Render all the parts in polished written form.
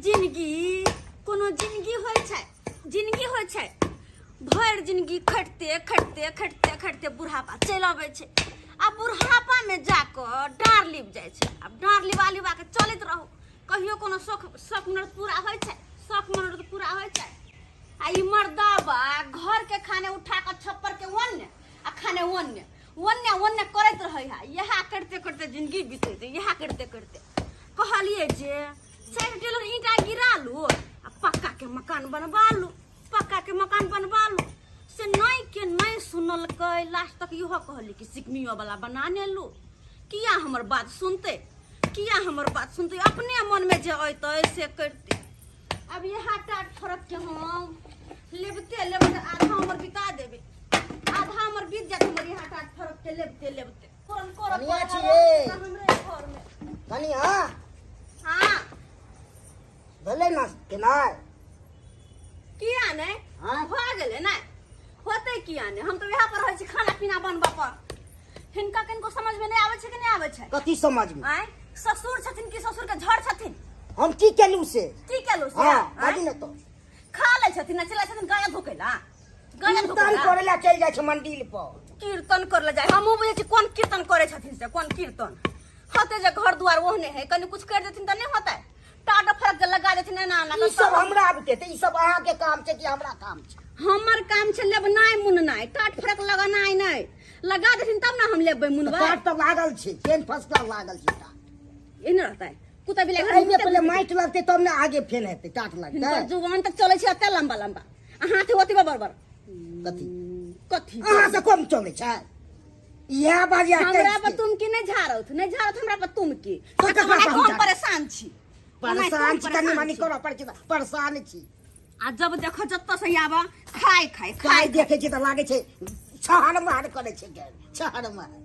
जिंदगी कोनो जिंदगी होइ छै, जिंदगी होइ छै। भरि जिंदगी खटते खटते खटते खटते बुढ़ापा चलि अबै छै आ बुढ़ापामे जाकऽ डाँड़ लिप जाइ छै। आब डाँड़ लिबा लिबा कऽ चलैत रहू, कहियो कोनो शौक शौक मनोरथ पूरा होइ छै? शौक मनोरथ पूरा होइ छै? आ ई मर्दाबा घरके खाने उठा कऽ छप्पर के ओन्ने आ खाने ओन्ने ओन्ने ओन्ने करैत रहै है। इएह करिते करिते जिंदगी बीतै छै, इएह करिते करिते। कहलियै जे 4 टेलर ईंटा गिरा लू आ पक्का के मकान बनवा लू, पक्का के मकान बनवा लू, से नहीं के नहीं सुनलकै। लास्ट तक इहो कहली कि सिकमियो वाला बना ने लू। किया हमर बात सुनते? किया हमर बात सुनते? अपने मन में जे अयतै से करते। अब यह टाट फरक के हम लेबते लेबते आधा उम्र बिता देबे, आधा उम्र बीत जात हमर यहाँ टाट फरक के लेबते लेबते। कोन कोन कनिया छियै। हमरे घर में कनिया। हाँ। भेलै ना केनाइ? किया नहि? हाँ? भऽ गेलै ने, होतै किया नहि? हम तऽ वएह पर रहै छी, खाना पीना बनबऽ पर। हिनका कनिको समझ में नहि आबै छै कि नहि आबै छै? कथी समझ में? आँय, ससुर छथिन कि ससुर के झड़ छथिन? हम की केलू से? की केलू से? हाँ। आँय? बाजू ने तो। खा लै छथिन आ चलै छथिन गाय धोकै ला, गाय कीर्तन धोकै ला। करे ला चलि जाइ छै मंदिर पर। कीर्तन कर ले जाय, हमहूँ बुझै छी कोन कीर्तन करै छथिन से, कोन कीर्तन होतै जे घर दुआर ओहने है। कनि कुछ कर देथिन तऽ नहि होतै? टाट फरक जे लगा देथिन एना एना। ई सब हमरा आबते तऽ ई सब अहाँ के काम छै कि हमरा काम छै? हमर काम छै लेबनाइ मुननाइ, टाट फरक लगनाइ नहि। लगा देथिन तब ने हम लेबै मुनबै। टाट तऽ लागल छै, केन फर्स्ट क्लास लागल छै टाट। एहने रहतै कुत्ता बिलाइ घर। एहिमे पहिले माटि लगतै तब ने आगे फेन हेतै, टाट लगतै। हिनकर जुबान तक चलै छै एते लम्बा लम्बा आ हाथ ओतबे बड़ बड़। कथी? कथी? अहाँ से कम चलै छै इएह बाजी। हमरा पर तुम की नहि झाड़ौथ, नहि झाड़ौथ हमरा पर तुम की। तो ककरा पर हम हम झाड़ब? परेशान छी, परेशान छी, कनि परेशान मनि छी। करऽ पड़ै छै तऽ परेशान छी। आ जब देखो जतऽ से आबऽ खाय खाय खाय खाय। देखै छी तऽ लागै छै छहर महर करै छै गैर छहर महर।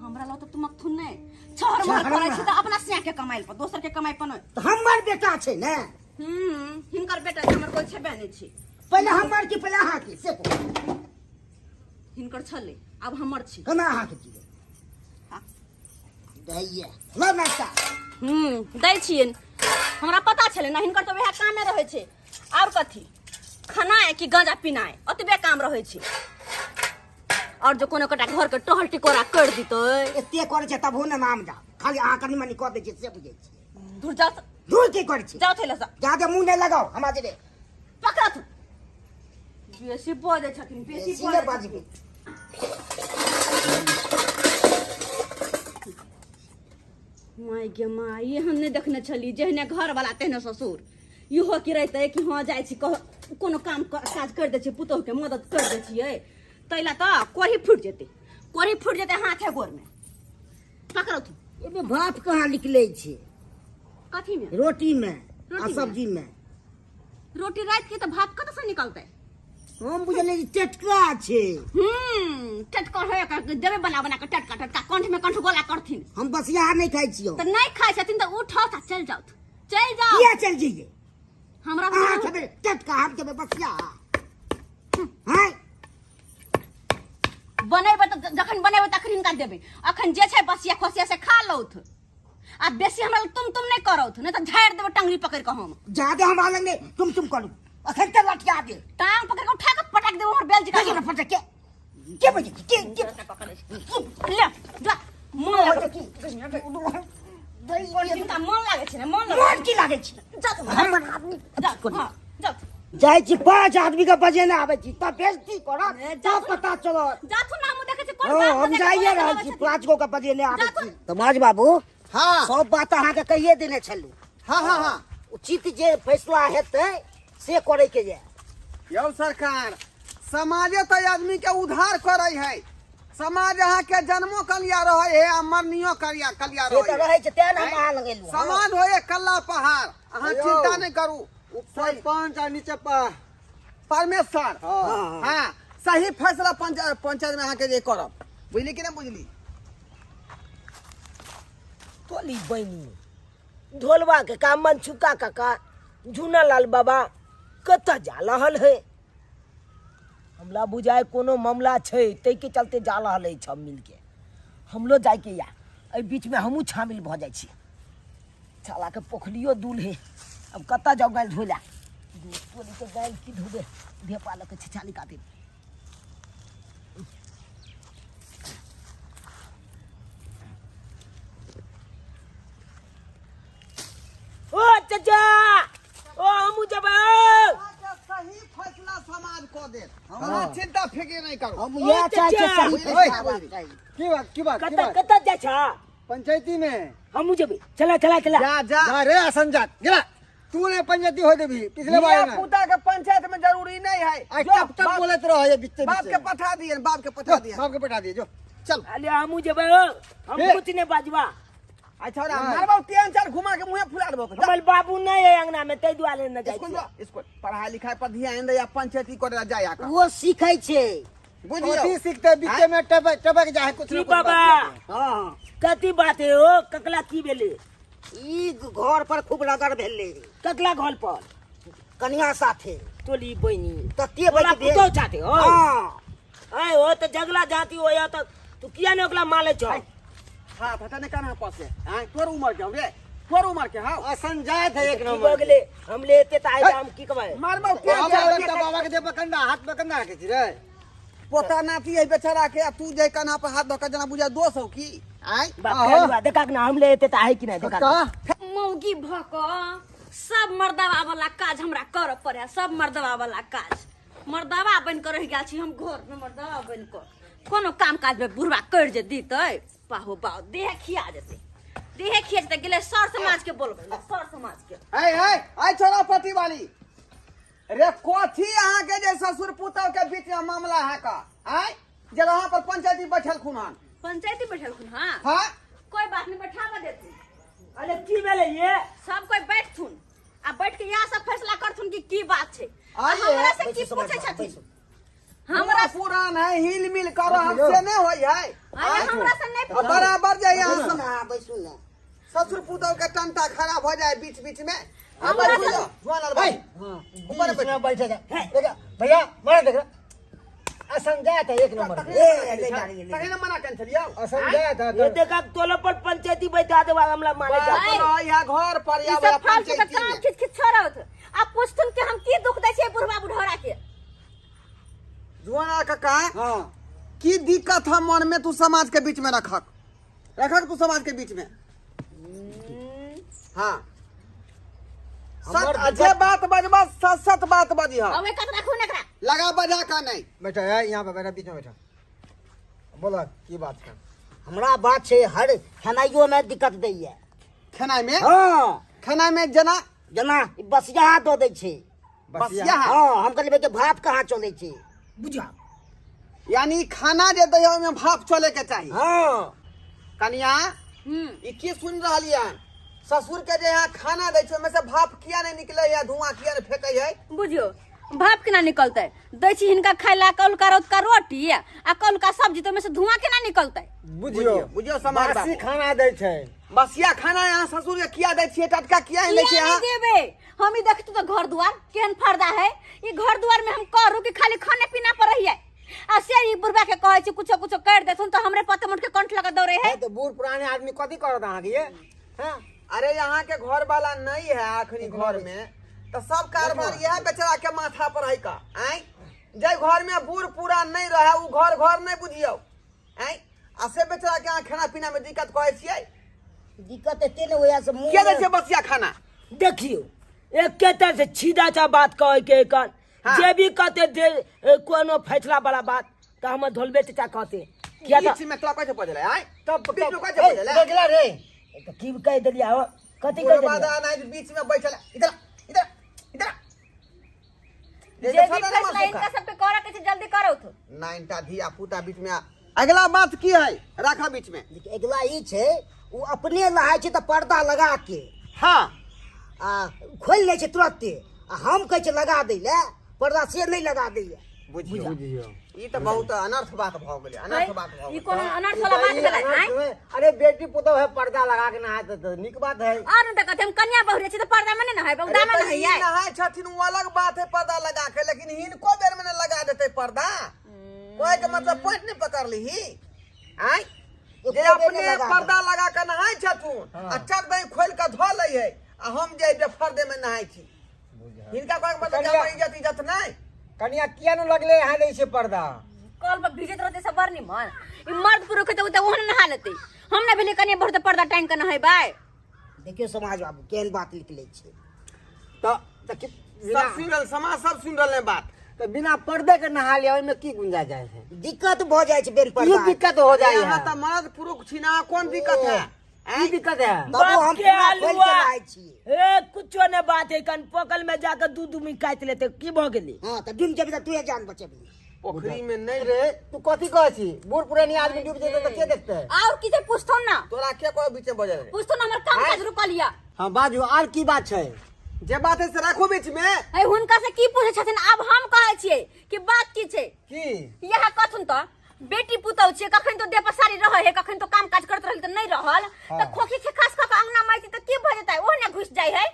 हमरा लग तऽ तुमक थुन नहि छहर महर छहर करै छी महर। तऽ अपना सिया के कमाइल पर, दोसर के कमाइ पर नहि। तऽ हमर बेटा छै ने। हिनकर बेटा छै, हमर कोइ छेबे नहि छै। पहिले हमर की पहिले अहाँके से कहू। हिनकर छलै, आब हमर छी। केना अहाँके जीबै? हाँ। दैया लो नाश्ता। दै छियनि, हमरा पता छलै ने। हिनकर तऽ वएह कामे रहै छै, आओर कथी? खानाइ कि गांजा पीनाइ, ओतबे काम रहै छै। आओर जे कोनो कटा घरके टहल टिकोरा करि दितै। एते करै छै तबो ने नाम जा, खाली अहाँ कनि मनि कऽ दै छियै से बुझै छियै। दूर जाउ। दूर की करै छी? जाउ थैला सँ। जादे मुँह नहि लगाउ हमरा जे। पकड़त, बेसी बजै छथिन, बेसी बेसी नहि बजै बजबै। माय गे माय, एहन नहि देखने छली। जेहने घर वाला तेहने ससुर। इहो की रहितै कि हँ जाइ छी कह कोनो काम काज करि दै छियै, पुतोहुके मदद करि दै छियै, ताहि लए तऽ कोढ़ी फूटि जेतै, कोढ़ी फूटि जेतै हाथे गोरमे। पकड़ो तू। एहिमे भात कहाँ निकलै छै? कथीमे? रोटीमे आ रोटीमे? सब्जीमे। रोटी राति के तऽ भात कतऽसँ निकलतै? हम बुझलियै जे टटका छै। टटका होय के देबै बना बना के, टटका टटका कंठ में कंठ गोला करथिन। हम बसिया नहि खाइ छियौ। तऽ नहि खाइ छथिन तऽ उठत आ चलि जाउथ, चलि जाउ। किया चलि जइयै? हमरा अहाँ खेबै टटका, हम खेबै बसिया? हैं? बनेबै तऽ जखन बनेबै तखन हिनका देबै। अखन जे छै बसिया खोसिया से खा लौथ आ बेसी हमरा लग तुम तुम नहि करौथ, नहि तऽ झाड़ि देबै टंगरी पकड़ि कऽ हम। जादे हमरा लग नहि तुम तुम करू, अखन तऽ लठिया दे। टांग पकड़ि कऽ उठा कऽ पटक देबै हमर बेल के जकाँ। ने पटक के के बजे के के ले जा, मन हो लागै की हिनका, मन लागै छै ने, मन लागै। मन की लागै छै? जा तू। हमर आदमी जा, हाँ, जा। जाइ छी, 5 आदमी के बजेने आबै छी तब बेइज्जती करत। ए, जा तब पता चलत। जाथु ना, हम देखै छी कोन हँ बात हम बजै जाइए कोन रहल बात छी, बजै। 5 गो के बजेने आबै जाथु। छी। समाज बाबू। हाँ। सब बात अहाँके कहिए देने छलू। हाँ हाँ हाँ उचित जे फैसला हेतै से करे के ये। यौ सरकार, समाजे तऽ आदमी के उद्धार करे है। समाज अहाँ के जन्मो कलिया रहे है आ मरनियो कलिया कलिया से तऽ रहे है। रहै छै, तें ने हम अहाँ लग एलहुँ। समाज होए कल्ला पहाड़, अहाँ यौ। चिंता नहीं करू। ऊपर पंच आ नीचे पा परमेश्वर। हाँ। हाँ, सही फैसला पंचायत में अहाँ के जे करब, बुझली कि नहीं बुझली? तोली बनी ढोलवा के का मनछुका काका झूना लाल बाबा कतऽ जा रहल है? हमरा बुझाय कोनो मामला छै, ताहिके चलते जा रहल अछि सब मिलके। हमरो जाइके या एहि बीचमे हमहूँ शामिल भऽ जाइ छी। सालाके पोखरियो दूल है आ अब कतऽ जाउ गालि धोइ लए? टोली के गालि की धोबे, ढेपा लऽ के छिछाली काटे। ओ चाचा, ओ हमहूँ जेबै। अहाँके सही फैसला समाज कऽ देत, अहाँ चिंता फिक्र नहि करू। हम इएह चाहै छियै, सही फैसला हेबाक चाही। की बात, की बात, की कतऽ बात? कतऽ जाइ छ? पंचायती में। हमहूँ जेबै, चला चला चला। जा जा। जा रे असन जात गेला, तू ने पंचायती हो देबी पिछले बार धिया में। पुता के पंचायत में जरूरी नहीं है। आ जो टप टप बाप- बोलत रह ये बीच बाप के पठा दिए, बाप के पठा दिए। बाप के पठा दिए जो। चल। अरे हमहूँ जेबै हो, हम हे। कुछ नहीं बाजबा। अच्छा रे मारबो तीन चार घुमा के मुंहे फुला देबो। हमर बाबू नहीं है अंगना में, ताहि दुआरे न जाइ स्कूल छियै। जो, स्कूल पढ़ाई लिखाई पर ध्यान दे, या पंचायती करे जाय आका। वो सीखै छै। बुझियो। कथी सीखते? बीचे में टपक टपक जाए कुछ की न कुछ बाबा? बात। हँ। कथी बात है हो? ककला की भेलै? ई घर पर खूब रगड़ भेलै। ककला घर पर? कनिया साथे। टोली बहिनी तते ओकरा बजि भेल। पुतहु छाते हो। हँ। आय हो तऽ झगड़ा जाति हो या तऽ तू किया ने ओकरा माले छौ? हाथ हटा ने कान्हा पर से। आय तोर उमर के हौ रे, तोर उमर के हौ। असन जात है एक की नंबर। भऽ गेलै? हम ले एते तऽ आइ हम की कहबै? मारबो तीन बाबा चार लगता बाबा के दे पर कंधा, हाथ पर कंधा रखे छी रे। पोता नाती है बेचारा के, आ तू जे कान्हा पर हाथ धऽ के जेना बुझा दोष हौ की? आय बाप आहो। रे, देखा ना हम ले एते तऽ आइ कि नहि देखा। कक्का। मौगी भऽ कऽ सब मर्दवा वाला काज हमरा करऽ पड़े, सब मर्दवा वाला काज। मर्दवा बनि कऽ रहि गेल छी हम घर में, मर्दवा बनि कऽ। कोनो काम काज में बुढ़वा कर जे दीतै, पाहो बाहो देह खिया जेतै, देह खिया जेतै। गेलै सर समाज के बोलबै, सर समाज के। है है आइ छोड़ा पति वाली रे, कथी अहाँ के जे ससुर पुतहु के बीच में मामला है का? आय जे वहाँ पर पंचायती बैठल खुन हन। पंचायती बैठल खुन? हाँ। हाँ। कोई बात नहीं, बैठावा देथुन। अरे की भेलै ये? सब कोई बैठथुन आ बैठ के यहाँ सब फैसला करथुन कि की बात छै। आ आइए, हमरा से की बैसू, पूछै समाज छथिन? बैसू। हमरा पुरान है, हिल मिल कर हमसे नहीं होई है। अरे हमरा से नहीं आ पूछू। बराबर जाए यहाँ बैसू सब। ना, बैसू ना। ससुर पुतहु के टंटा खराब हो जाए बीच बीच में। आ हमरा बैठू से- जाओ, जुआन लाल बाबू। ऊपर बैठ में बैठे जा। देखा भैया, मारा देख रहा असन जात है एक नंबर के। ए, ले जा रही है, ले जा। तखने मना केने छलियौ। असन जात है। ये देखा तोला पर पंचायती बैठा देबा, हमरा मारे जा। आय। बाप रे, यहाँ घर पर ई या सब फालतू के पंचायती काम में। खिच खिच छोड़त आ पूछथुन कि हम की दुख दै छियै बुढ़वा बुढ़ौरा के। जुआन काका। हां। की दिक्कत है मन में तू समाज के बीच में रखक, रखक तू समाज के बीच में। हाँ, सत जे बात बजबा सत सत बात बजी। अब एक राखू ने एकरा। लगा बजा का नहीं। बैठा है यहाँ पे, बैठा बीच में बैठा, बोला की बात है? हमरा बात छै, हर खेनाइयो में दिक्कत दैया। खेनाइ में? हँ। खेनाइ में जेना? जेना ई बसियाहा दऽ दै छै। बसिया? हँ, हम कहलियै कि भाप कहाँ चलै छै? बुझा। यानी खाना जे दैया ओहिमे भाप चले के चाही। हँ। कनिया, हम्म। ई की सुनि रहलियै हन? ससुर के जे यहाँ खाना दै छै ओहिमे से भाप किया नहि निकलै है, धुआं किया नहि फेकै है? बुझियो भाप केना निकलतै? दै छी हिनका खाय ला कौलका रौतका रोटी आ कौलका सब्जी, तऽ ओहिमे से धुआं केना निकलतै? बुझियो। बुझियो समाज बासी बाबू। खाना दै छै। बसिया खाना यहाँ ससुर के किया दै छियै? टटका किया नहि दै छियै किया अहाँ? नहीं देबै? हम ई देखतू तऽ घर दुआर केहन फर्दा है। ई घर दुआर में हम करू कि खाली खाने पीना पर रहियै? आ से ई बुढ़बा के कहै छी कुछो कुछो कर देथुन तऽ हमरे पते मुठ के कंठ लगा दौड़े है। है तो बूढ़ पुराने आदमी कथी करत अहाँके ये? हाँ? अरे यहाँ के घर वाला नहीं है आखिरी घर में, तो सब कारोबार यह बेचारा के माथा पर है का। आय जे घर में बूढ़ पुरान नहीं रहे उ घर घर नहीं बुझियो। आय आ से बेचारा के अहाँ खाना पीना में दिक्कत कहै छियै? दिक्कत एते ने होइया से मुँह किया दै छियै बसिया खाना? देखियो एके तरह से छीदा चा बात कहे के कन। हाँ। जे भी कहते जे ए, कोनो फैसला वाला बात तऽ हमर धोलबे चाचा कहते किया बीच में तोरा कैसे बजलै? आय तब बीच में कैसे बजलै? देखला रे। तऽ की कहि देलियै हो? कथी कहि बुढ़वा देलियै? दाना बीच में बैठल, इधर इधर इधर। जे भी फैसला इनका सबके करऽ के छै जल्दी करौ तो। नाइनटा धिया पुता बीच में। अगला बात की है? राखा बीच में। देखिए, अगिला ई छै, ओ अपने नहाय छै तऽ पर्दा लगा के। हाँ। आ खोलि लै छै तुरन्ते, आ हम कहै छियै लगा दै लए पर्दा, से नहि लगा दैया। बुझियो। बुझियो। ई तऽ बहुत अनर्थ बात भऽ गेलै, अनर्थ बात भऽ ई गेलै। कोनो अनर्थ वाला बात भेलै? आँय? अरे बेटी पुतोह है, पर्दा लगा के नहाते तो निक बात है। और नहि तऽ कहते हम कन्या बहु छी तऽ पर्दा में नहि नहायब, अरे उदामे तऽ ई नहैयै। नहाय छथिन ओ अलग बात है पर्दा लगा के, लेकिन हिनको बेर में ने लगा देते पर्दा। कहै के मतलब पॉइंट नहीं पकड़ लीही। आँय जे एको बेर अपने नहि लगा पर्दा लगा के नहाय छथुन आ चक दही खोलि के धो लै है, आ हम जे बेफर्दे में नहाय छी। हिनका कहै के मतलब कनिया- हमर इज्जत इज्जत नहि। कनिया किया न लगले यहाँ दै छै पर्दा? कल पर भिजैत रहतै सब बड़ निमन। ई मर्द पुरुष हेतै ओ तऽ ओहन नहा लेतै, हम नहि भेलियै कनिया बहुत पर्दा टांगि कऽ नहेबै। देखियौ समाज बाबू केहन बात निकलै छै। तऽ कि बिना सब सुनि रहल समाज, सब सुनि रहल है बात। तऽ बिना पर्दे के नहा लिअ, ओहिमे की गुंजा जाइ छै? दिक्कत भऽ जाइ छै बेन की पर्दा। दिक्कत हो जाइ अहाँ है? तऽ मर्द पुरुष छी ना, कोन दिक्कत है? की दिक्कत है? तबो हम बाप के पूरा खोलि के आलुआ। नहाय छियै। ए कुछो ने बात है, कन पकल में जाके दूध उमी काटि लेते की भऽ गेलै? हँ तऽ डूबि जेबही तऽ तूहे जान बचेबही। पोखरी में नहीं रे तू कथी कहै छी? बूढ़ पुरानी आदमी डूबि जेतै तऽ के देखतै? आओर की छै पूछथुन ना। तोरा के कोई बीच में बजल रे? पूछथुन, हमर काम काज रुकल यऽ। हाँ बाजू, आर की बात छै? जे बात है से राखू बीच में। है हुनका से की पूछै छथिन? आब हम कहै छियै कि बात की छै। की इएह कहथुन तऽ बेटी पुतहु छियै, कखन तो देह पसारी रहै है, कखन तो काम काज करैत रहल तऽ नहि रहल, तऽ खोखी खेखास कऽ कऽ अंगना मारि तऽ की भऽ जेतै? ओहो ने घुसि जाइ है।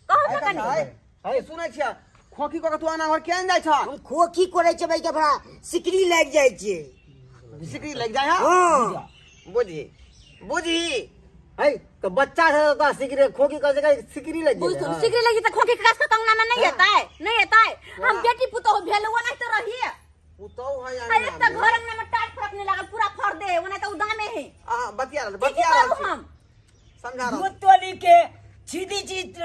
कहू तऽ कनी। है सुनै छियै, खोखी कऽ के तू आना घर केहन जाइ छ? हम खोखी करै छै भाई के बड़ा सिकरी लागि जाइ छै। सिकरी लागि जाइ है? हँ। बुझी बुझी है तऽ बच्चा छै ओकरा सिकरी खोखी कऽ सकै सिकरी लागि गेलै। बुझथुन, सिकरी लागि तऽ खोखी खेखास कऽ कऽ अंगना मे नहि एतै? नहि एतै? हम बेटी पुतहु भेल ओना तऽ रहिए। पुतहु है अरे अंगना तऽ में। घर अंगना में टाट फरक नहीं लागल, पूरा फर दे ओना तऽ उदामे है। अहाँ बतिया रहल की की बतिया रहल करू छी। हम? समझा रहल दूध तोली के सीधी चीज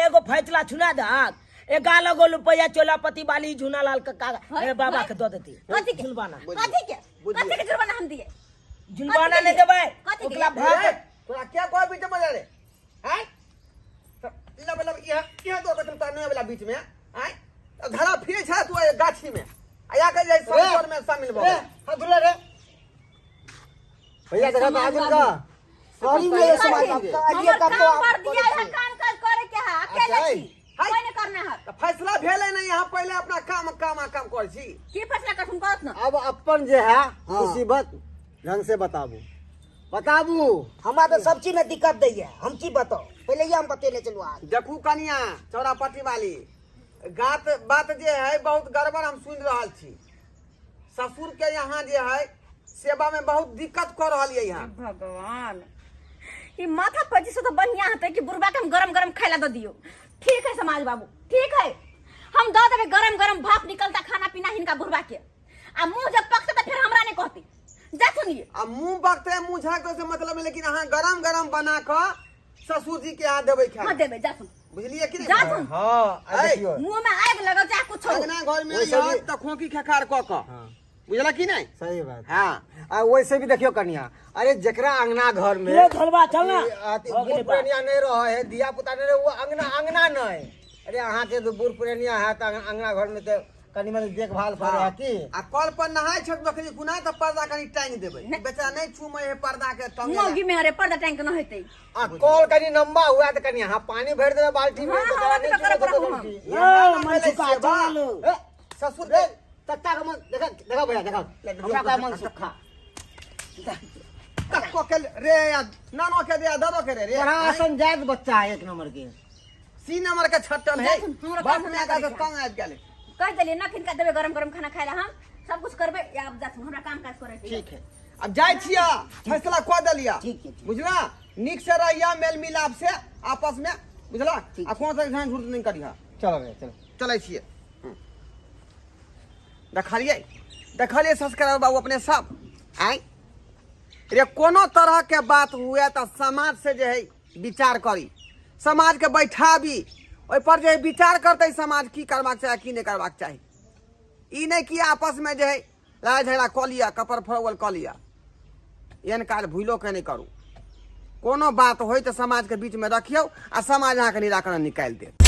एगो फैसला सुना दहक, 11 गो रुपया चोलापति वाली झूना लाल कक्का ए, बाबा के दऽ देती। कथी के? जुलबाना। कथी के? कथी के जुर्माना हम दिए? जुलबाना नहीं देबै कथी के? ओकरा छी। भाग ए, तोरा के कोई बीच में बजल रे? आँय? लब लब इहाँ इहाँ दो कतम ताने वाला बीच में आँय तऽ धरा फिरे छा तू एहि गाछी में आ या कह जाय सब में शामिल भऽ रे गेल। हाँ दुला रे भैया देखा तो आदमी का सॉरी नहीं समाज बाबू कहलिए हमर कब तो काम आप पर दिया है, काम काज करे के है, अकेले अच्छा, छी हाय। कोई नहीं करना है। तऽ फैसला भेलै नहि, यहाँ पहिले अपना काम काम आ काम करै छी। की फैसला करथुन करत ना? अब अपन जे है मुसीबत ढंग से बताबू बताबू। हमरा तऽ सब चीज में दिक्कत दैया, हम की बताउ? पहिले ये हम बतेने चलू आज। देखू कनिया चौरापट्टी वाली गात बात जे है बहुत गड़बड़ हम सुनि रहल छी। ससुर के यहाँ जे है सेवा में बहुत दिक्कत कर रहल ये यहाँ। भगवान, ई माथा पची से तो बढ़िया हेतै कि बुढ़बा के हम गरम गरम खाय ला दऽ दियौ। ठीक है समाज बाबू, ठीक है, हम दऽ देबै गरम गरम भाप निकलता खाना पीना हिनका बुढ़बा के, आ मुंह जब पकतै तऽ फेर हमरा नहि कहती। जा सुनिए। आ मुंह बकते मुंह झाकते से मतलब नहीं, लेकिन अहाँ गरम गरम बना कऽ ससुर जी के यहाँ देबै खाय। हाँ देबै, जा सुन। बुझलियै कि नहि? जा सुन। हाँ आ ऐ, देखियौ मुंह में आगि लगल चाहे कुछ हो। अंगना घर में वैसे भी- आयत तऽ खोंखी खेखार कऽ कऽ। हाँ। बुझला कि नहि? सही बात। हाँ। आ वैसे भी देखियो कनिया, अरे जकरा अंगना घर में ये धोलबा चल ना। ई अथी भऽ गेलै बूढ़ पुरनिया नहीं रहे है, धिया पुता नहीं रहे, वो अंगना अंगना नहीं। अरे अहाँ के तो बूढ़ पुरनिया है तऽ अंगना घर में तऽ कनि मनि देखभाल करे है की। आ कल पर नहाय छत बकरी कुना तऽ पर्दा कनि टांगि देबै, बेचारा नहि चूमै है पर्दा के टंगे। मौगी में अरे पर्दा टांग के न हेतै। आ कल कनि लंबा हुआ तऽ कनि अहाँ पानी भरि देबै बाल्टी में। हाँ, बेचारा हाँ, नहि ओतबे चूमै करऽ देतै पड़त बाल्टी। ए, मनसुखा चल। ए, ससुर रे तत्ता के मन देखा देखा भैया देखा, हमरा का मन सुखा कक्को के रे या नानो के दे या दादो के रे रे। बड़ा आसन जायत बच्चा है एक नंबर के। सी नंबर के छट्टल है। जा सुन, हमरा बाप काम माय करे का के। तंग आबि गेलै। कहि देलियै न किनका देबै गरम गरम खाना खाय ला, हम सब कुछ करबै। आब जा सुन, हमरा काम काज करे के। ठीक है, अब जाइ छियै, फैसला कऽ देलियै। ठीक है, ठीक। बुझला, नीक से रहिया मेल मिलाप से आपस में, बुझला? आ कोनो तरह के झूठ नहीं करिहा। चलो भैया चलो। चलै छियै। देखलियै देखलियै संस्कार बाबू अपने सब आँय रे, कोनो तरह के बात हुए तऽ समाज से जे है विचार करी, समाज के बैठाबी, ओहि पर जे है विचार करतै समाज की करबाक चाही की नहि करबाक चाही। ई नहि कि आपस में जे है लड़ाइ झगड़ा कऽ लिअ, कपड़ फड़ौल कऽ लिअ। एहन काज भूलो के नहि करू। कोनो बात होय तऽ समाज के बीच में रखियौ आ समाज अहाँके निराकरण निकालि देत।